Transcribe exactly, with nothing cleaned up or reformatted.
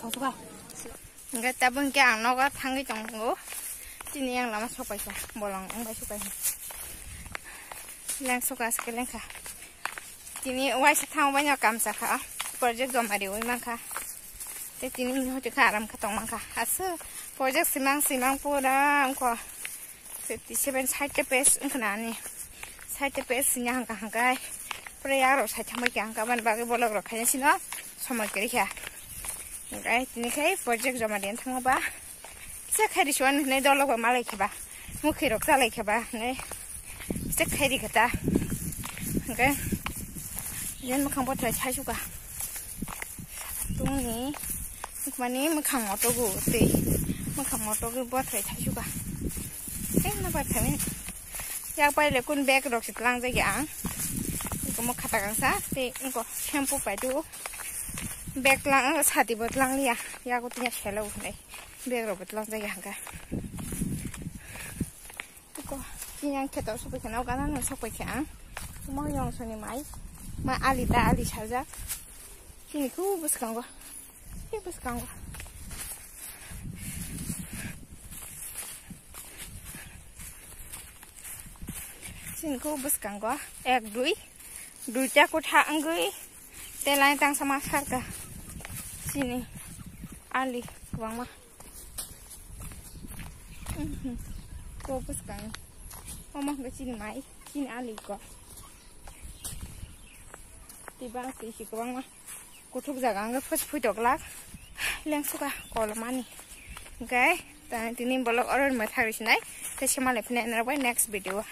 Thoksuka. Hingke tabuk hingke ang nogo thangwi tongo. Tini yang lama sokpaikha. Bolong wngbai sokpai. Leng soka se lengkha. Tini waisa thang bai no kamsa kha. Project joma riwi mankha. Te tini hoti kha aram kha tong mankha. Asu project simang simang pura wngkha. Fifty seven side te page wngkha na ani. Side te page sinya hangka hangkai. Pura yak rok sai thangbai kha hangka ban bagwi bolok rok khaina sino somoi kwrwi kha. Hingkai tini khai project joma riyan thangma ba. Kisa khairi suan hinwi dolok ba malai kheba. Mukhi rok chalai kheba hinwi. Kisa khairi khata. Hingkai. Yan mukhang bothai thai suka. Tungni. Mani mukhang motogu tei. Mukhang motogu bothai thai suka. Tei na bai thani. Yak bai le kun bag rok si tlang jagi ang. Ko mo khata kangsa. Tei ko shampoo pai du. Bag lang, sati bo tlang liya. Yago tiya selo hinwi. Bag rok bo tlang jagi hangka. Ko, kini ang kheto sokpai khe, nokha nang sokpai khe ang. Mo yong soni mai. Ma ali ta ali sajak. Kini khu bwskango. Kini bwskango. Kini khu bwskango. Ek, dui. Duita kotha wngwi. Te lain tang sama sarka. Kini. Ali. Kwbangma. Mhm. Ko bwskang. Omo hwnkhe chini mai, chini ali ko. Tibang twi si kwbangma. Kuthuk jaga hwnkhe phus phuitok lak. Lengsuka kolomani. Hwnkhe tini bolok oro rwma thagri sinai. Tei se malai phina nang bai next video.